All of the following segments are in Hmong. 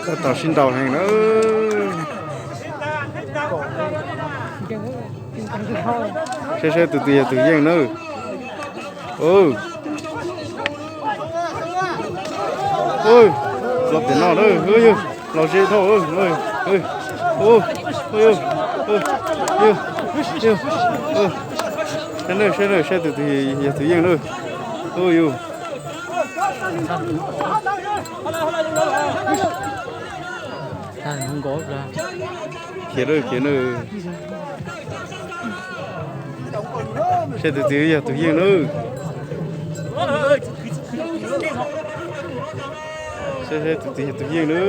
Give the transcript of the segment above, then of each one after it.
Tab tom sib nraus heev na. Saib saib tus twg yog tus yeej na. Los pem no na, yog los ze dhau. Saib na, saib na, saib tus twg yog tus yeej na. Yus. Khiav lawm, khiav lawm. Saib tus twg yog tus yeej na. Saib saib tus twg yog tus yeej na.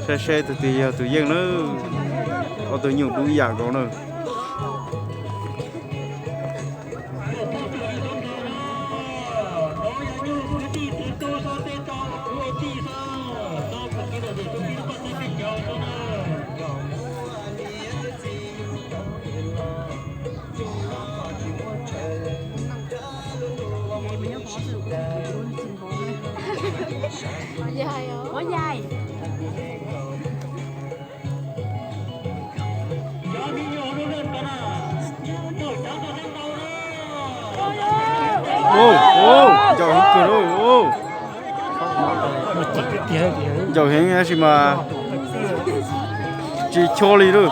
Saib saib tus twg yog tus yeej na. Ob tug nyuj dub ib yam nkaus na. Ncaum heev kawg, ncaum heev tab sis mas tsis choj li lawm.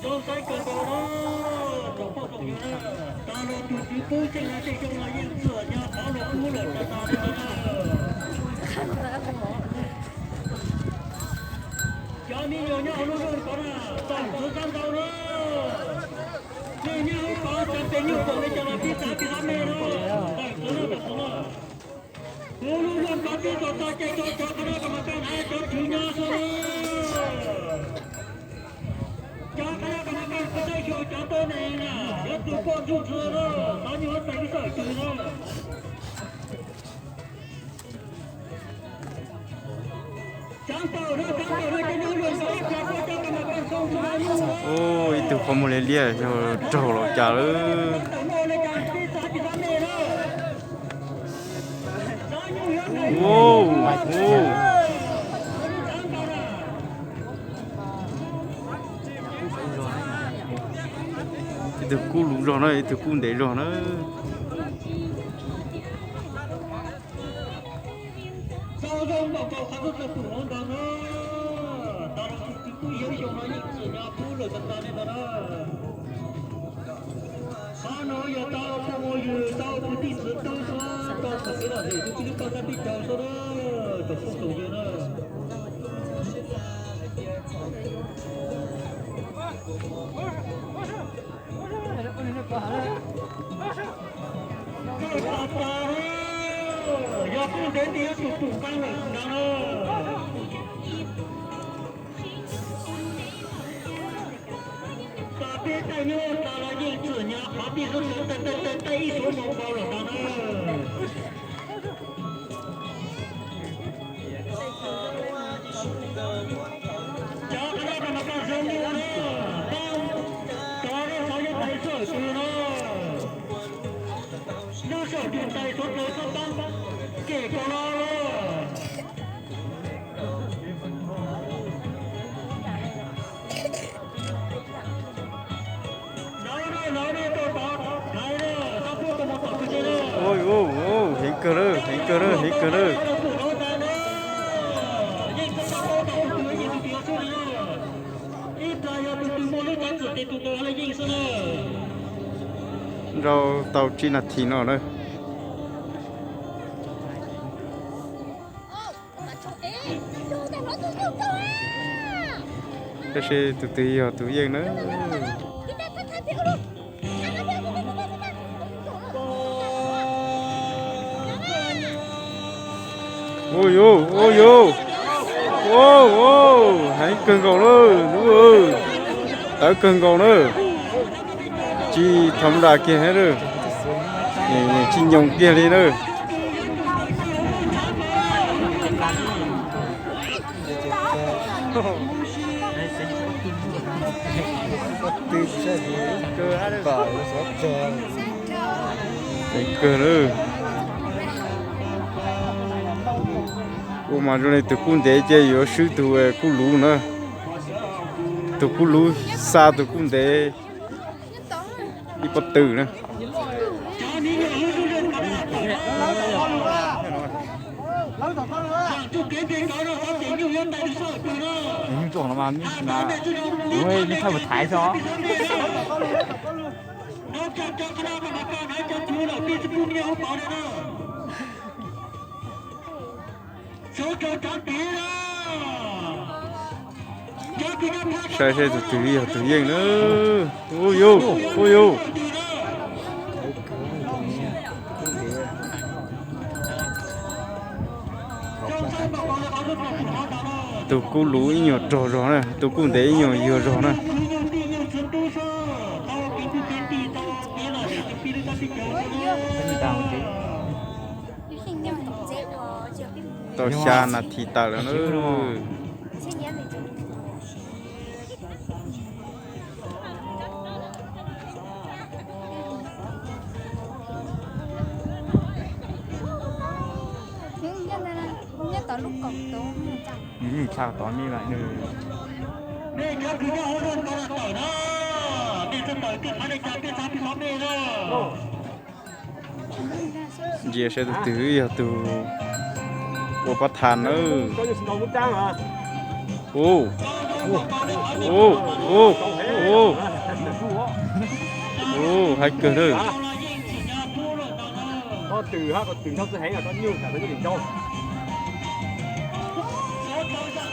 Zoo saib kawg nkaus na, tsoom phooj tsoom ywg na, tas los tus tswv pub tseem los tej zoo los yeej txawm nyog qhov los kub lawm tas tas li ntawd na. Cov me nyuam nyob hauv lub zos ko na, txawm txwv sab ntau na, nej nyob hauv ko tas tes nyuj poom li cas los pib xav pib xav me na, txawm txwv na, txawm txwv na. Kuv lub zos ko pib txog txog ces cov cov qhov no kom mas kaj na cov tswv nyob xwb na. Cov qhov no kom mas kaj kuv saib xyuas cov tuab neeg na, cov tus poj ntsuj ntxhw na, cov nyuag tais ib xawm tswv na. Ib tug qhov muag liab liab yog raug los cas lawm. Ib tug kub luv zog na, ib tug kub ntev zog na. Tau zoo npaum nkaus qhov txhua txhua tus hauv ntawd na. Tas los tus twg kuj yog ib xyoo no yeej txwm nyog kub lawm tas tas li ntawd na. Qhov no yog tau phooj ywg tau kwv tij txwv tub xwb, tau tus kev lom zem tus txij lub paj sab teb chaws xwb na, tsoom phooj tsoom ywg na. Yog kuj ntev nti yuav tsum pum qee lawm ntag na. Txawm peb tej nyob tas los yeej txwm nyog qhov tij xub txwv tej tej tej ib xuv moo nkaus lawm ntag na. Cov qhov no mas koj zoo li ua na, tau cov lub xov yog tais xwb tus no, lub xov tus tais xov tus xov tau ces koj no los. Kawg na, heev kawg na. Nrau tau tsib nas this no na. Tab sis tus twg yog tus yeej na. Ua yuv, ua yuv, ua, heev kawg nkaus na, tawv kawg nkaus na, tsis tham ma das kiag, tsis nyoos kiag li na. Heev kawg na. Ua mas zoo li tus kub ntev ces yuav swb tus kub luv na. Tus kub luv xa tus kub ntev ib pob tw na. Saib seb tus twg yog tus yeej na. Ua yuv, ua yuv. Tus kub luv ib nyuag rog zog na, tus kub ntev ib nyuag yuag zog na. Tau xya nas this tawm lawm na. Ntsia saib tus twg yog tus ua pab tham nawb. Ua, ua, ua, ua, heev kawg na.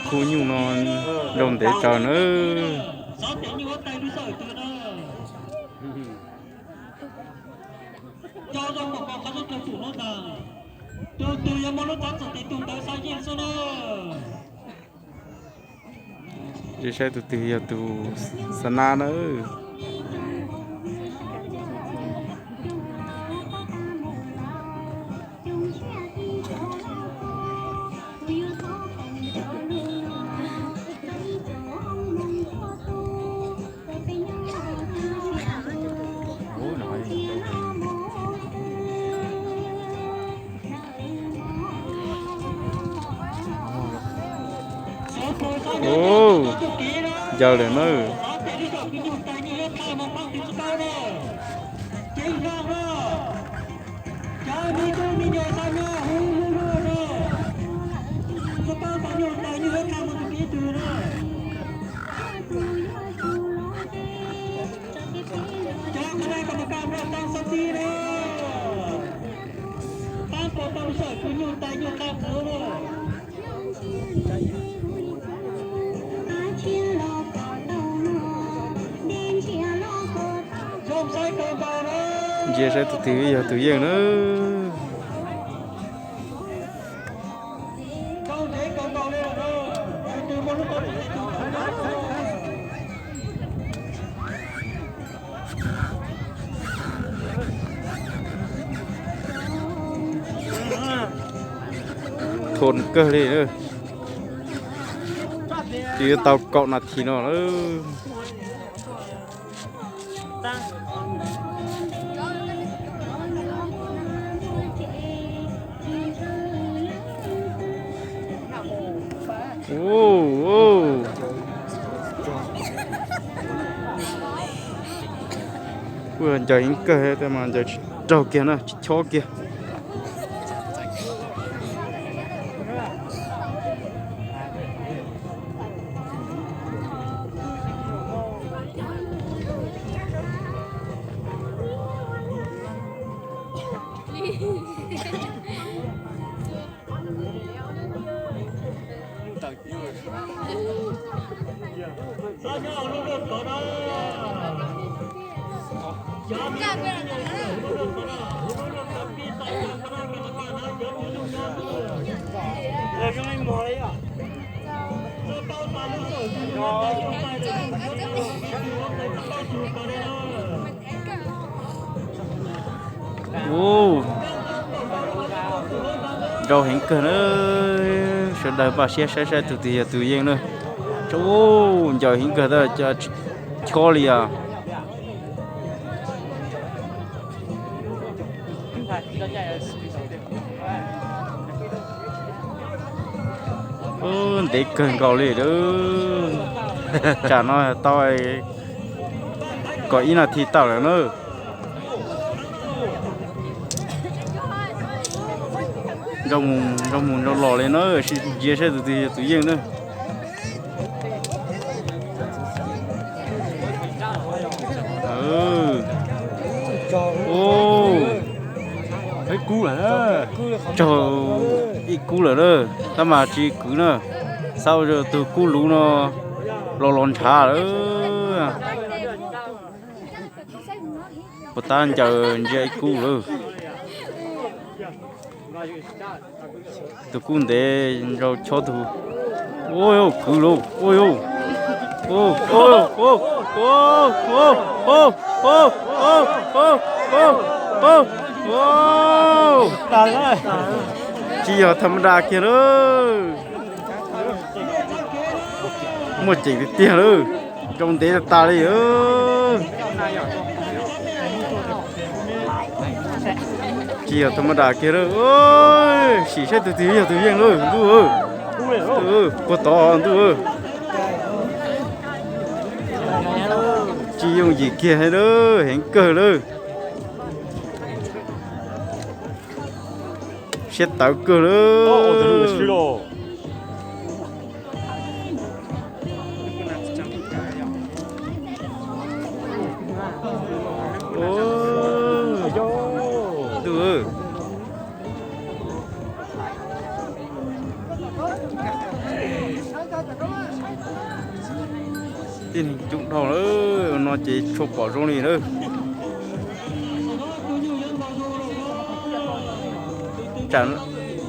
Khub nyuj no zoo ntev tsawv na. Ntsia saib tus twg yog tus xa nab na. Ua, ncaws lawm na. Ntsia saib tus twg yog tus yeej na. Thoob kawg li, twb yuav tau kaum nas this no lawm. Kuj ncaws heev kawg, tab mas ncaws tsis raug kiag na, tsis chob kiag. Ub, nrau heev kawg na. Sawv daws npaj siab saib saib tus twg yog tus yeej na. Ub, ncaws heev kawg tab sis chob li as. Ntev kawg nkaus li lawm. Tsam no tau kaum ib nas this tawm lawm na. Nrau mus nrau los li na, ntsia saib tus twg yog tus yeej na. Raug ib kub lawm na, tab mas tsis kwv na. Xav ua rau tus kub luv no los los ntshav lawm. Puas tab ncaws ntsia ib kub lawm. Tus kub ntev nrau chob tus. Ua kwv lauj, ua, tsis yog tham ma das kiag lawm. Muaj ceem tiag tiag lawm, nrau ntev tas tas li. Tsis yog tham ma das kiag lawm. Sim saib tus twg yog tus yeej lawm ntuj. Puag tod ntuj. Tsis yooj yim kiag lawm, heev kawg lawm. Siab tawv kawg lawm. Ntuj. Tib neeg coob dhau lawm no ces tshua pom zoo li lawm.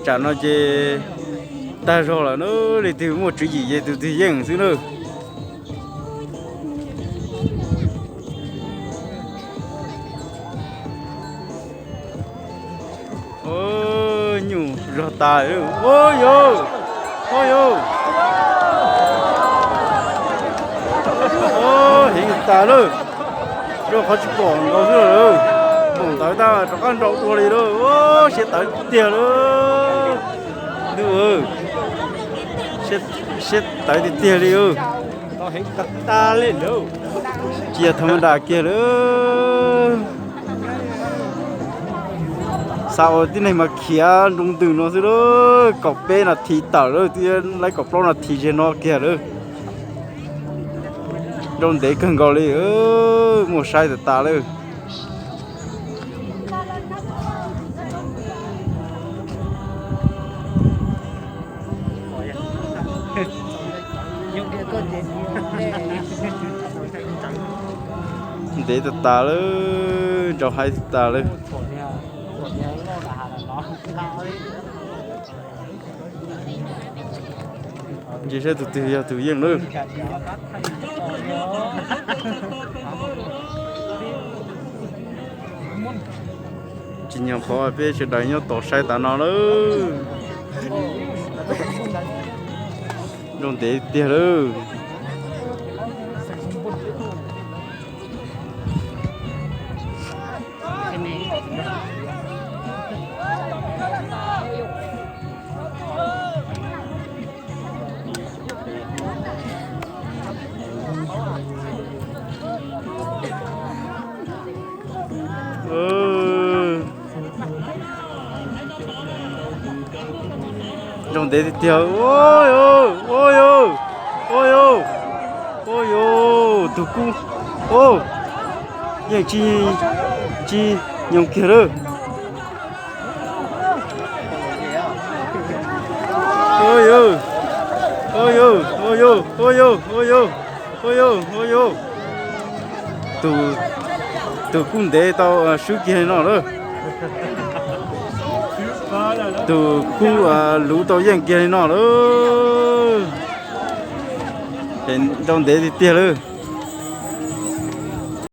Tsam no ces tag zog lawm na, leej twg muaj tswv yim ces tus twg yeej xwb na. Nyuj zog tas, ua yog, ua yog, heev tas lawm, rau qhov tsis pom nkaus xwb lawm. Npaum ntawd tab rov qab nrau dua li lawm, siab tawv tiag lawm. Ntuj, siab tawv tiag tiag li. Tsis yog tham ma das kiag lawm. Xav ua tib neeg mas khiav nroo ntws no xwb lawm, kaum peb nas this tawm lawm, twb laib kaum plaub nas this ze no kiag lawm. Nrau ntev kawg nkaus li, muaj saib tas tas lawm. Ntev tas tas lawm, nrau haib tas tas lawm. Ntsia saib tus twg yog tus yeej lawm. Tsis nyog qhov peb sawv daws nyob tos saib tas no lawm. Nrau ntev tiag lawm. Nrau ntev tiag tiag. Ua yog, ua yog, ua yog, ua yog, tus kub, yeej tsis, tsis nyoos kiag lawm. Ua yog, ua yog. Ua yus, ua yus, ua yus, ua yus. Tus, tus kub ntev tau swb kiag li no lawm. Tus kub luv tau yeej kiag li no lawm. Ces ntau ntev tiag tiag lawm.